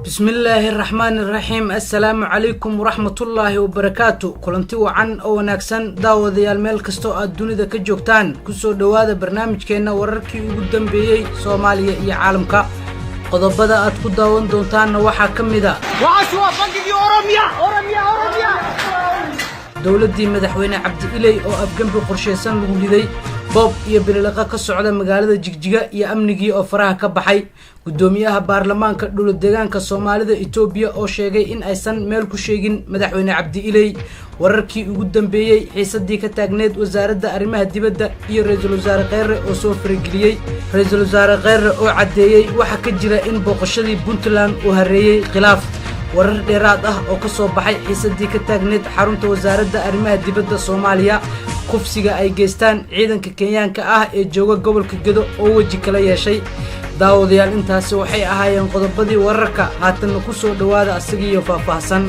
Bismillaahi raxmaani raxiim. Assalaamu calaykum waraxmatullaahi wabarakaatu. Kulanti wacan oo wanaagsan, daawadayaal, meel kastoo aad dunida ka joogtaan, kusoo dhowaada barnaamijkeenna wararkii ugu dambeeyey Soomaaliya iyo caalamka. Qodobada aad ku daawan doontaanna waxaa ka mid a dowladdii Madaxweyne Cabdi Iley oo afgembi qorshaysan lagu riday, boob iyo bililiqa ka socda magaalada Jigjiga, iyo amnigii oo faraha ka baxay. Guddoomiyaha baarlamaanka dowlad deegaanka Soomaalida Itoobiya oo sheegay in aysan meel ku sheegin Madaxweyne Cabdi Iley. Wararkii ugu dambeeyey xiisadii ka taagneed Wasaaradda Arrimaha Dibadda iyo Ra-iisul Wasaare Kheyre oo soo farageliyey. Ra-iisul Wasaare Kheyre oo caddeeyey waxa ka jira in booqashadii Puntland uu hareeyey khilaaf. Warar dheeraad ah oo ka soo baxay xiisadii ka taagneed xarunta Wasaaradda Arrimaha Dibadda Soomaaliya. Kufsiga ay geystaan ciidanka Kenyaanka ah ee jooga gobolka Gedo oo weji kala yeeshay. Daawadayaal, intaasi waxay ahaayeen qodobadii wararka. Haatanna ku soo dhowaada asagiiyo faahfaahsan.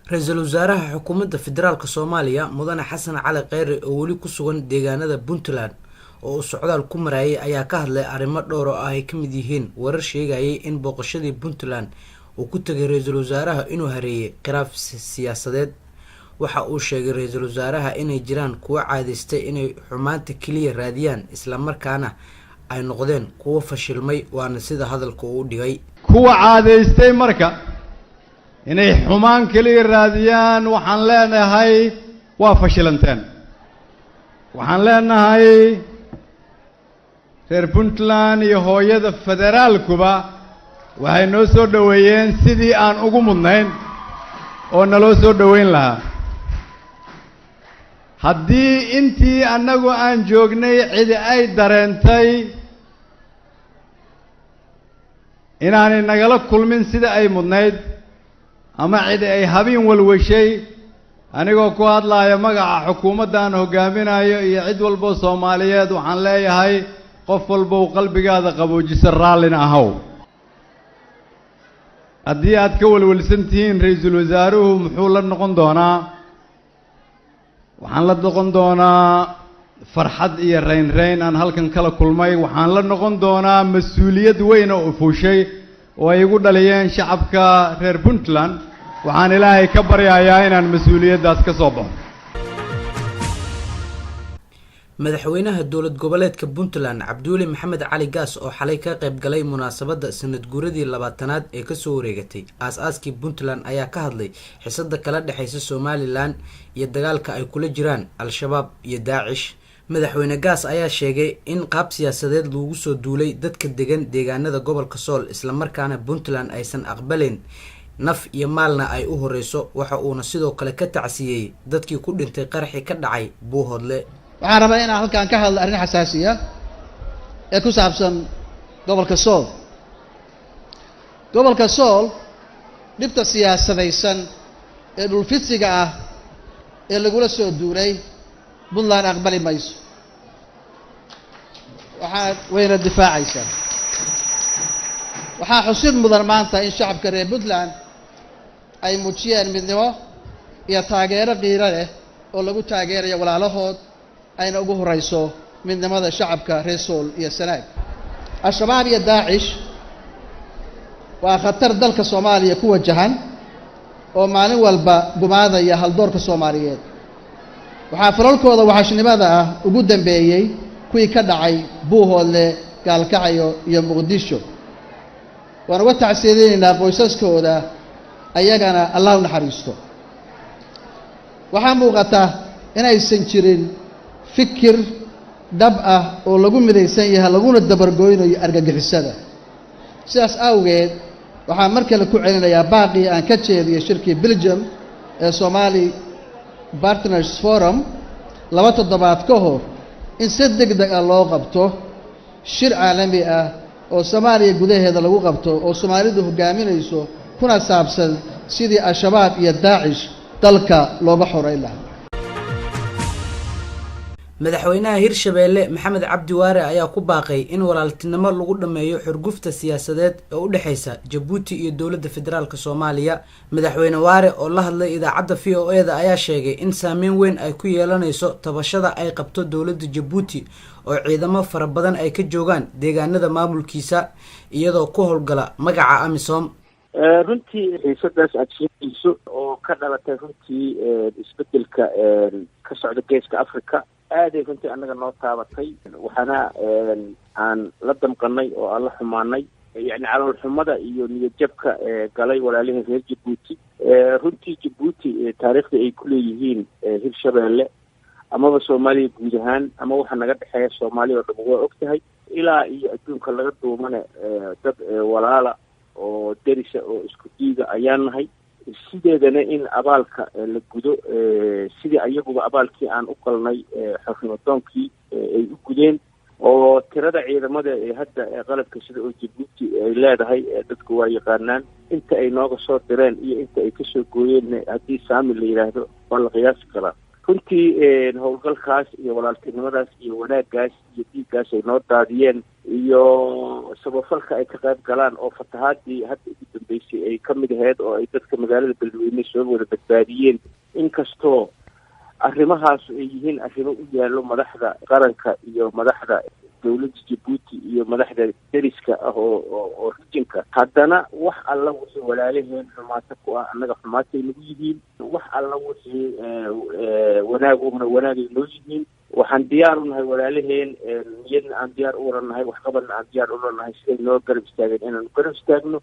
Ra-iisul Wasaaraha Xukuumadda Federaalka Soomaaliya, Mudane Xasan Cali Kheyre, oo weli ku sugan deegaanada Puntland oo uu socdaal ku marayay, ayaa ka hadlay arrimo dhowr oo ah ay ka mid yihiin warar sheegayay in booqashadii Puntland uu ku tegay ra-iisul wasaaraha inuu hareeyay khilaaf siyaasadeed. Waxa uu sheegay ra-iisul wasaaraha inay jiraan kuwo caadaystay inay xumaanta keliya raadiyaan, islamarkaana ay noqdeen kuwo fashilmay, waana sida hadalka uu dhigay. Kuwa caadaystay marka inay xumaan keliya raadiyaan, waxaan leenahay waa fashilanteen. Waxaan leenahay reer Puntland iyo hooyada federaalkuba waxay noo soo dhoweeyeen sidii aan ugu mudnayn oo naloo soo dhoweyn lahaa. Haddii intii annagu aan joognay cidi ay dareentay inaanay nagala kulmin sida ay mudnayd, ama cidi ay habeen walwashay, anigoo ku hadlaaya magaca xukuumadda aan hoggaaminayo iyo cid walboo Soomaaliyeed, waxaan leeyahay qof walbow qalbigaada qaboojisa, raallina ahaw. Haddii aad ka walwalsan tihiin ra-iisul wasaaruhu muxuu la noqon doonaa, waxaan la noqon doonaa farxad iyo raynrayn aan halkan kala kulmay. Waxaan la noqon doonaa mas-uuliyad weyn oo ufuushay oo ay igu dhaliyeen shacabka reer Puntland. Waxaan Ilaahay ka baryayaa inaan mas-uuliyaddaas ka soo baxo. Madaxweynaha Dowlad Goboleedka Puntland, Cabdiweli Maxamed Cali Gaas, oo xalay ka qayb galay munaasabadda sanad guuradii 20aad ee kasoo wareegatay aas-aaskii Puntland, ayaa ka hadlay xisada kala dhexeysa Somaliland iyo dagaalka ay kula jiraan Al-Shabaab iyo Daacish. Madaxweyne Gaas ayaa sheegay in qaab siyaasadeed lagu soo duulay dadka degan deegaanada gobolka Sool, islamarkaana Puntland aysan aqbaleyn, naf iyo maalna ay u horeyso. Waxa uuna sidoo kale ka tacsiiyey dadkii ku dhintay qaraxii ka dhacay Buuhoodle. Waxaan rabaa inaan halkaan ka hadlo arrin xasaasiya ee ku saabsan gobolka Sool. Gobolka Sool, dhibta siyaasadaysan ee dhulfidsiga ah ee lagula soo duulay, Puntland aqbali mayso, waxaa wayna difaacaysaa. Waxaa xusid mudan maanta in shacabka reer Puntland ay muujiyeen midnimo iyo taageero qiiro leh oo lagu taageerayo walaalahood, ayna ugu horeyso midnimada shacabka reer Sool iyo Sanaag. Al-Shabaab iyo Daacish waa khatar dalka Soomaaliya ku wajahan oo maalin walba gumaadaya haldoorka Soomaaliyeed. Waxaa falalkooda waxashnimada ah ugu dambeeyey kuwii ka dhacay Buuhoodle, Gaalkacyo iyo Muqdisho. Waan uga tacsiyadaynaynaa qoysaskooda, ayagana Allah u naxariisto. Waxaa muuqata inaysan jirin fikir dhab ah oo lagu midaysan yahay laguna dabargoynayo argagixisada. Sidaas awgeed, waxaan mar kale ku celinayaa baaqii aan ka jeediyey shirkii Belgium ee Somali Partners Forum 2 toddobaad ka hor, in si deg deg ah loo qabto shir caalami ah oo Soomaaliya gudaheeda lagu qabto oo Soomaalidu hoggaaminayso, kuna saabsan sidii Al-Shabaab iyo Daacish dalka looga xoreyn lahaa. Madaxweynaha Hirshabeelle Maxamed Cabdi Waare ayaa ku baaqay in walaaltinimo lagu dhammeeyo xurgufta siyaasadeed ee u dhexeysa Jabuuti iyo dowladda federaalka Soomaaliya. Madaxweyne Waare oo la hadlay idaacadda VOA-da ayaa sheegay in saameyn weyn ay ku yeelanayso tabashada ay qabto dowladda Jabuuti, oo ciidamo fara badan ay ka joogaan deegaanada maamulkiisa, iyadoo ku howlgala magaca AMISOM. Runtii xiisadaas aada sheegayso oo ka dhalatay runtii isbedelka ka socda Geeska Africa aaday runtii annaga noo taabatay. Waxaana aan la damqanay oo aan la xumaanay, yacni, calool xumada iyo niyad jabka galay walaalihii reer Jabuuti. Runtii Jabuuti taariikhda ay ku leeyihiin Hirshabeelle amaba Soomaaliya guud ahaan ama waxa naga dhexeeya Soomaaliya oo dham waa og tahay. Ilaa iyo adduunka laga duumane dad walaala oo derisa oo isku dhiiga ayaan nahay. Sideedana in abaalka la gudo, sidii ayaguba abaalkii aan u galnay xornimadoonkii ay u gudeen, oo tirada ciidamada ee hadda qalabka sida oo Jabuuti ay leedahay dadku waa yaqaanaan. Inta ay nooga soo direen iyo inta ay kasoo gooyeen haddii saami la yidhaahdo waa la qiyaasi karaa. Runtii howlgalkaas iyo walaaltinimadaas iyo wanaaggaas iyo dhiiggaas ay noo daadiyeen iyo sabafalka ay ka qayb galaan, oo fatahaadii hadda ugu dambeysay ay ka mid ahayd, oo ay dadka magaalada Beledweyne soo wada badbaadiyeen, inkastoo arrimahaas ay yihiin arrimo u yaallo madaxda qaranka iyo madaxda dowladda Jabuuti iyo madaxda deriska ah oo region-ka, haddana wax alla wixii walaalaheen xumaato ku ah annaga xumaatay nagu yihiin, wax alla wixii wanaag uhna wanaagay noo yihiin. Waxaan diyaar u nahay walaalaheen, niyadna aan diyaar u wada nahay, waxqabadna aan diyaar ula nahay, siday noo garab istaageen inaanu garab istaagno.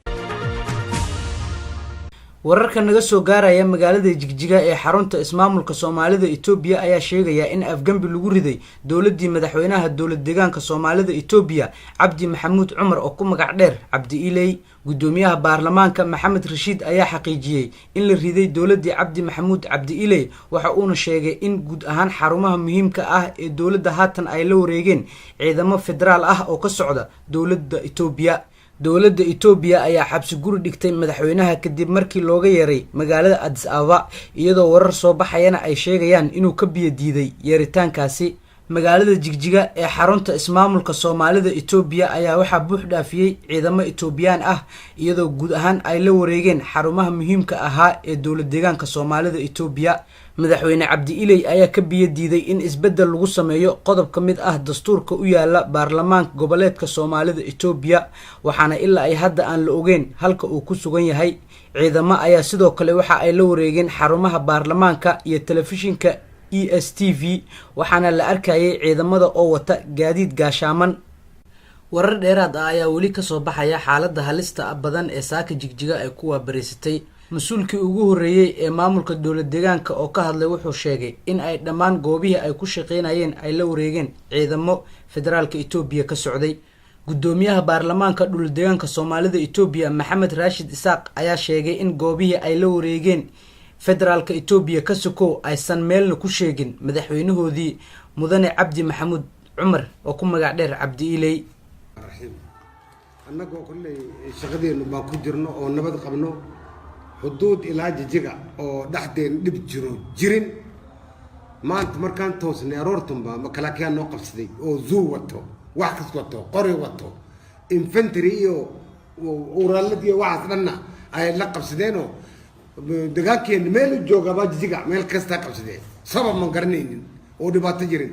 Wararka naga soo gaaraya magaalada Jigjiga ee xarunta ismaamulka Soomaalida Itoobiya ayaa sheegaya in afgembi lagu riday dowladdii madaxweynaha dowlad deegaanka Soomaalida Itoobiya, Cabdi Maxamuud Cumar oo ku magac dheer Cabdi Iley. Guddoomiyaha baarlamaanka Maxamed Rashiid ayaa xaqiijiyey in la riday dowladdii Cabdi Maxamuud Cabdi Iley. Waxa uuna sheegay in guud ahaan xarumaha muhiimka ah ee dowladda haatan ay la wareegeen ciidamo federaal ah oo ka socda dowladda Itoobiya. Dowladda Itoobiya ayaa xabsi guri dhigtay madaxweynaha kadib markii looga yeeray magaalada Addis Ababa, iyadoo warar soo baxayana ay sheegayaan inuu ka biyo diiday yeeritaankaasi. Magaalada Jigjiga ee xarunta ismaamulka Soomaalida Itoobiya ayaa waxaa buux dhaafiyey ciidamo Itoobiyaan ah, iyadoo guud ahaan ay la wareegeen xarumaha muhiimka ahaa ee dowlad deegaanka Soomaalida Itoobiya. Madaxweyne Cabdi Iley ayaa ka biyo diiday in isbeddel lagu sameeyo qodob ka mid ah dastuurka u yaala baarlamaanka goboleedka Soomaalida Itoobiya, waxaana ilaa ay hadda aan la ogeyn halka uu ku sugan yahay. Ciidamo ayaa sidoo kale waxa ay la wareegeen xarumaha baarlamaanka iyo telefishinka ESTV, waxaana la arkayay ciidamada oo wata gaadiid gaashaaman. Warar dheeraad ah ayaa weli kasoo baxaya xaaladda halista badan ee saaka Jigjiga ay ku waabariysatay. Mas-uulkii ugu horreeyey ee maamulka dowlad deegaanka oo ka hadlay wuxuu sheegay in ay dhammaan goobihii ay ku shaqeynayeen ay la wareegeen ciidamo federaalka Itoobiya ka socday. Guddoomiyaha baarlamaanka dhul deegaanka Soomaalida Itoobiya Maxamed Raashid Isaaq ayaa sheegay in goobihii ay la wareegeen federaalka Itoobiya ka sokow aysan meelna ku sheegin madaxweynahoodii, Mudane Cabdi Maxamuud Cumar oo ku magac dheer Cabdi Iley. Annagoo kolley shaqadeennu baan ku jirno oo nabad qabno, xuduud ilaa Jijiga oo dhexdeen dhib jiro jirin, maanta markaan toosnay aroortunba makalaakiyaa noo qabsaday oo zuu wato, wax kas wato, qori wato, infantry iyo uraalad iyo waxaas dhanna ay la qabsadeenoo dagaalkeena meel u joogabaa Jijiga meel kastaa qabsadeen. Sabab ma garanaynin oo dhibaato jirin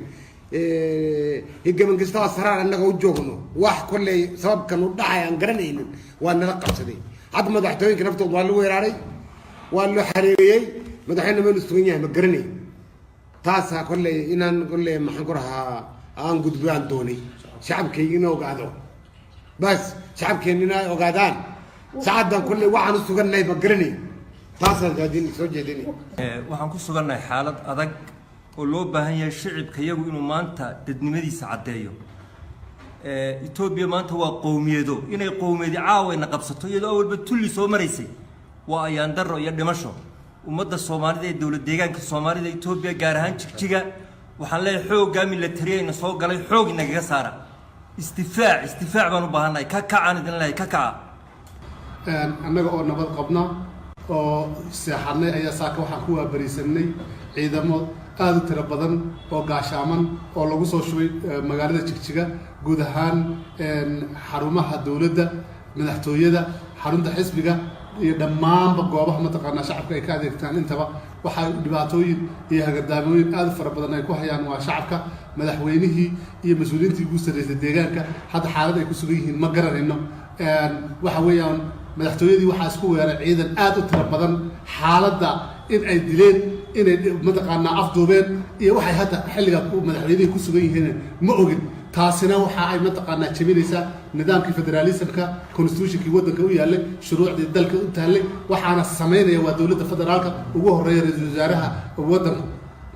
higaman kastaa saraar annaga u joogno, wax kolley sababkan u dhacay aan garanaynin waa nala qabsaday. Hadda madaxtooyinka naftooda waa la weeraaray, waa loo xareeriyey. Madaxweyne meel sugan yahay ma garanayn. Taasaa kolley inaan kolley, maxaan ku rahaa, aan gudbo aan doonay shacabkayga ina ogaado bas, shacabkeena inay ogaadaan saacaddan kolley waxaan u sugannahay ma garanayn. Taasaan jaadin soo jeedinay. Waxaan ku sugannahay xaalad adag oo loo baahan yahay shicibka iyagu inuu maanta dadnimadiisa caddeeyo. Etoobiya maanta waa qowmiyado. Inay qowmiyadi caawayna qabsato iyadoo awalba tulli soo maraysay waa ayaan darro iyo dhimasho. Ummadda Soomaalida ee dowlad deegaanka Soomaalida Etoobiya, gaar ahaan Jigjiga, waxaan leeyahay xooggaa milatariyayna soo galay xoog inagaga saara. Isdifaac, isdifaac baan u baahannahay. Ka kacaan idin leeyahay, ka kaca. Annaga oo nabad qabna oo seexanay ayaa saaka waxaan ku waabariisanay ciidamo Aada u tiro badan oo gaashaaman oo lagu soo shubay magaalada Jigjiga, guud ahaan xarumaha dowladda, madaxtooyada, xarunta xisbiga iyo dhammaanba goobaha mataqaanaa shacabka ay ka adeegtaan intaba. Waxaa dhibaatooyin iyo hagardaamooyin aada u fara badan ay ku hayaan waa shacabka. Madaxweynihii iyo mas-uuliyiintii ugu sarreysay deegaanka hadda xaalad ay ku sugan yihiin ma garanayno. Waxa weeyaan, madaxtooyadii waxaa isku weeray ciidan aada u tiro badan. Xaaladda in ay dileen, inay mataqaanaa afduubeen iyo waxay hadda xilliga madaxweynihii ku sugan yihiin ma ogin. Taasina waxa ay mataqaanaa jebinaysaa nidaamkii federalismka, constitutionkii waddanka u yaallay, shuruucdii dalka u taallay. Waxaana samaynaya waa dowladda federaalka, ugu horeeya ra-iisul wasaaraha waddanku.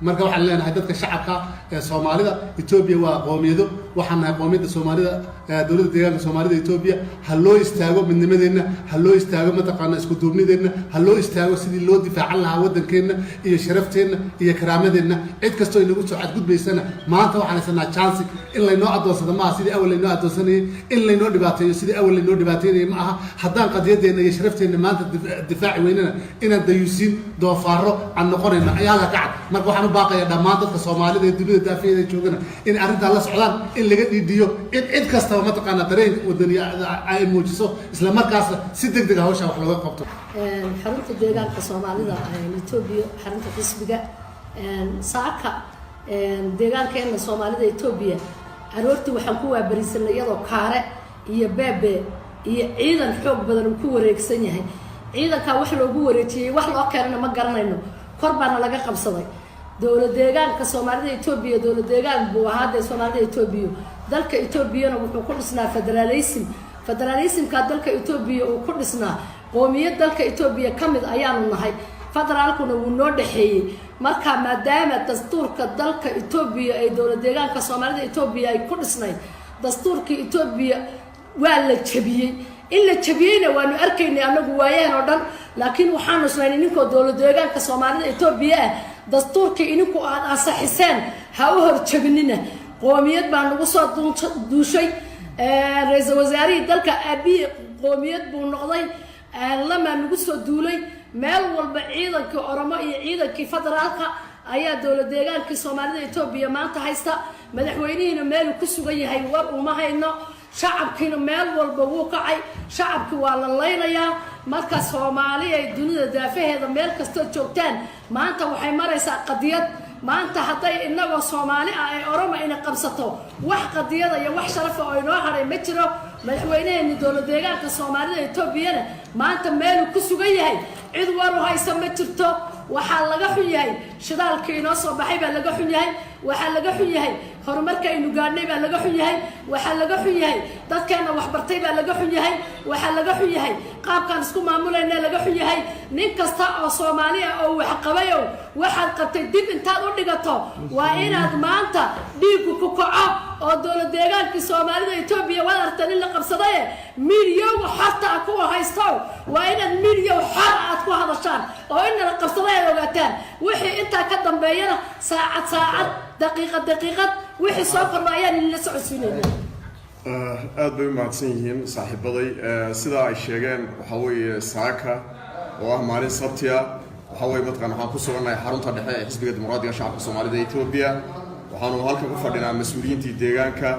Marka waxaan leenahay dadka shacabka ee Soomaalida Etoobiya, waa qoomiyado, waxaan nahay qoomiyadda Soomaalida, dowladda deegaanka Soomaalida Etoobiya. Ha loo istaago midnimadeenna, ha loo istaago mataqaana isku duubnideenna, ha loo istaago sidii loo difaacan lahaa waddankeenna iyo sharafteenna iyo karaamadeenna. Cid kastoo inagu soo xadgudbaysana, maanta waxaan haysanaa chance. In laynoo addoonsado maaha sidii awal laynoo addoonsanayay, in laynoo dhibaateeyo sidii awal laynoo dhibaateynayay ma aha. Haddaan qadiyadeenna iyo sharafteenna maanta difaaci weynana, inaan dayuusiin doofaaro aan noqonayno ayaa halka ka cad. Marka waxaan u baaqaya dhammaan dadka Soomaalida ee dunida daafaheeda joogana inay arrintaa la socdaan, in laga dhiidhiyo, in cid kastaba mataqaana dareenka wadaniya ay muujiso, isla markaasna si deg dega hawsha wax looga qabto. Xarunta deegaanka Soomaalida Etoobiya, xarunta xisbiga, saaka deegaankeena Soomaalida Etoobiya aroortii waxaan ku waabarisanay iyadoo kaare iyo beebe iyo ciidan xoog badan uu ku wareegsan yahay. Ciidankaa wax loogu wareejiyey, wax loo keenana ma garanayno. Kor baana laga qabsaday. Dowlad deegaanka Soomaalida Etoobiya dowlad deegaan buu ahaa dee Soomaalida Etoobiya. Dalka Etoobiyana wuxuu ku dhisnaa federalism. Federalismka dalka Etoobiya uu ku dhisnaa, qoomiyad dalka Etoobiya ka mid ayaanu nahay, federaalkuna wuu noo dhexeeyey. Marka maadaama dastuurka dalka Etoobiya ay dowlad deegaanka Soomaalida Etoobiya ay ku dhisnayd, dastuurkii Etoobiya waa la jabiyey. In la jabiyeyna waanu arkaynay anagu waayahan oo dhan, laakiin waxaanu isnayn ininkoo dowlad deegaanka Soomaalida Etoobiya ah, dastuurkii ininku aada ansaxiseen ha u horjabinina. Qoomiyad baa nagu soo duushay. Ra-iisul wasaarihii dalka Abiy qoomiyad buu noqday, lamaa nagu soo duulay. Meel walba ciidankii Oromo iyo ciidankii federaalka ayaa dowlad deegaankii Soomaalida Etoobiya maanta haysta. Madaxweynihiina meeluu ku sugan yahay war uma hayno. Shacabkiina meel walba wuu kacay, shacabki waa la laynayaa. Marka Soomaali ay dunida daafaheeda meel kastoo joogtaan, maanta waxay maraysaa qadiyad. Maanta hadday inagoo Soomaali ah ay Oroma ina qabsato, wax qadiyada iyo wax sharafa oo inoo hadhay ma jiro. Madaxweynaheeni dowlad deegaanka Soomaalida Etoobiyana maanta meeluu ku sugan yahay cid waru haysa ma jirto. Waxaa laga xun yahay shidaalkii inoo soo baxay baa laga xun yahay. Waxaa laga xun yahay horumarka aynu gaadhnay baa laga xun yahay. Waxaa laga xun yahay dadkeena waxbartay baa laga xun yahay. Waxaa laga xun yahay qaabkaan isku maamulayna laga xun yahay. Nin kasta oo Soomaali ah oo wax qabayow, waxaad qabtay dib intaad u dhigato, waa inaad maanta dhiiggu ku kaco oo dowlad deegaankii Soomaalida Etoobiya waad aragteen in la qabsadaye. Miidiyowga xorta ah kuwa haystow, waa inaad miidiyow xor aad ku hadashaan oo in nala qabsaday aad ogaataan. Wixii intaa ka dambeeyana, saacad saacad, daqiiqad daqiiqad, wixii soo kordha ayaan idinla socodsiinayna. Aad bay u mahadsan yihiin saaxiibaday. Sidaa ay sheegeen, waxaa weeye saaka oo ah maalin Sabtiya, waxaa weye mataqan waxaan ku sugannahay xarunta dhexe ee Xisbiga Dimuqraadiga Shacabka Soomaalida Etoobiya. Waxaanu halkan ku fadhinaa mas-uuliyiintii deegaanka,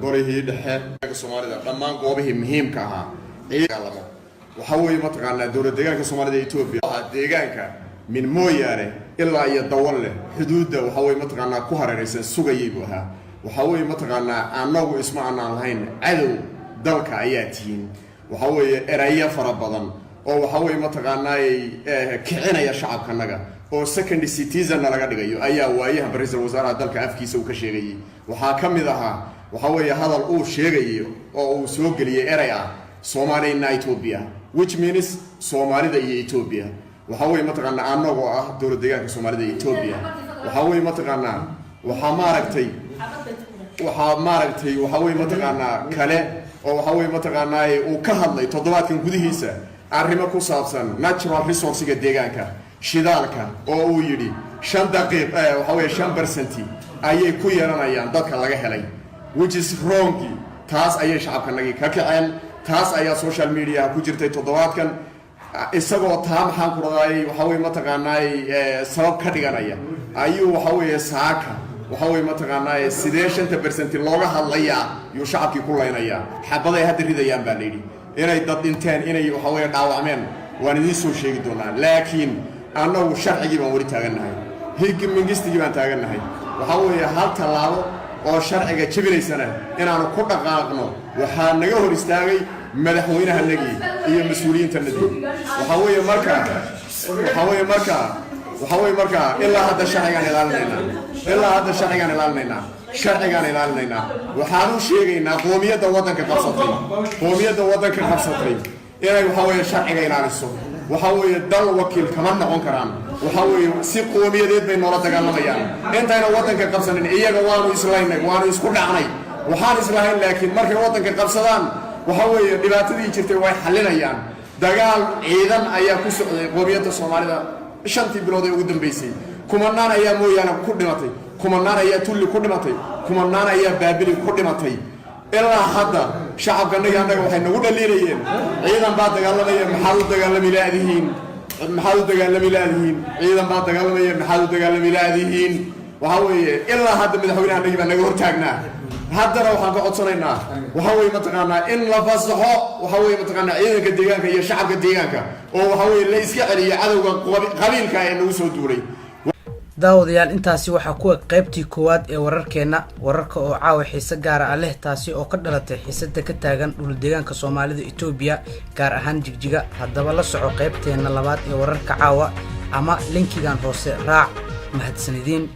golihii dhexe Soomaalida, dhammaan goobihii muhiimka ahaa ciidamo. Waxaa weeye mataqaanaa dowlad deegaanka Soomaalida Etoobiya deegaanka min Mooyaane ilaa iyo Dawan leh xuduudda waxaa weye mataqaanaa ku hareeraysan sugayay buu ahaa. Waxaa weeye mataqaanaa annagu isma aanaan lahayn cadow dalka ayaa tihiin. Waxaa weeye erayo fara badan oo waxaa weeye mataqaanaay kicinaya shacabkanaga oo second citizenna laga dhigayo ayaa waayahan ra-iisul wasaaraha dalka afkiisa uu ka sheegayay. Waxaa ka mid ahaa, waxaa weeye, hadal uu sheegayay oo uu soo geliyey erey ah Soomaalina Ethiopia, which means Soomaalida iyo Ethiopia. Waxaa weeye mataqaanaa annagoo ah dowlad deegaanka Soomaalida Ethiopia, waxaa weeye mataqaanaa waxaa maaragtay waxaa weye mataqaanaa kale oo waxaa weye mataqaanaa uu ka hadlay toddobaadkan gudihiisa arrimo ku saabsan natural resourcega deegaanka, shidaalka, oo uu yidhi 5 daqiiq waxaa weye 5% ayay ku yeelanayaan dadka laga helay, which is wrong. Taas ayay shacabkanagii ka kaceen. Taas ayaa social mediaha ku jirtay toddobaadkan, isagoo taa maxaan ku dhadaayay waxaa weye mataqaanaay sabab ka dhiganaya. Ayuu waxa weeye saaka waxa weye mataqaanaa sidee 5% looga hadlayaa yuu shacabkii ku laynayaa. Xabaday hadda ridayaan baa layidhi. Inay dad dhinteen, inay waxa weye dhaawacmeen, waan idiin soo sheegi doonaa. Laakiin annagu sharcigii baan weli taagannahay, higgi mingistigii baan taagannahay. Waxaa weeye hal tallaabo oo sharciga jebinaysana inaannu ku dhaqaaqno waxaa naga hor istaagay madaxweynahanagii iyo mas-uuliyiintanadii. Waxaa weeye marka ilaa hadda sharcigaan ilaalinaynaa, ilaa hadda sharcigaan ilaalinaynaa, sharcigaan ilaalinaynaa. Waxaan u sheegaynaa qoomiyadda waddanka qabsatay, qoomiyadda waddanka qabsatay, inay waxaa weeye sharciga ilaaliso. Waxaa weeye dal wakiil kama noqon karaan. Waxaa weeye si qoomiyadeed bay noola dagaalamayaan. Intayna waddanka qabsanin iyaga waanu islaynay, waanu isku dhacnay, waxaan islahayn. Laakiin markay waddanka qabsadaan, waxaa weeye dhibaatadii jirtay way xallinayaan. Dagaal ciidan ayaa ku socday qoomiyadda Soomaalida 5-tii bilood ee ugu dambaysay. Kumanaan ayaa Mooyaane ku dhimatay, kumanaan ayaa Tulli ku dhimatay, kumanaan ayaa Baabili ku dhimatay. Ilaa hadda shacabkanagi annaga waxay nagu dhaliilayeen: ciidan baa dagaalamaya, maxaad u dagaalami laadihiin? Maxaad u dagaalami laadihiin? Ciidan baa dagaalamaya, maxaad u dagaalami laadihiin? Waxaa weeye ilaa hadda madaxweynahanagii baa naga hortaagnaa. Haddana waxaan ka codsanaynaa, waxaa weye mataqaanaa, in la fasaxo, waxaa weye mataqaanaa, ciidanka deegaanka iyo shacabka deegaanka oo waxaa weye la iska celiyo cadowga qabiilka ee nagu soo duulay. Daawadayaal, intaasi waxaa ku eg qaybtii koowaad ee wararkeenna, wararka oo caawa xiise gaara ah leh, taasi oo ka dhalatay xiisada ka taagan dhuldeegaanka Soomaalida Itoobiya, gaar ahaan Jigjiga. Haddaba la soco qaybteenna labaad ee wararka caawa ama linkigan hoose raac. Mahadsanidin.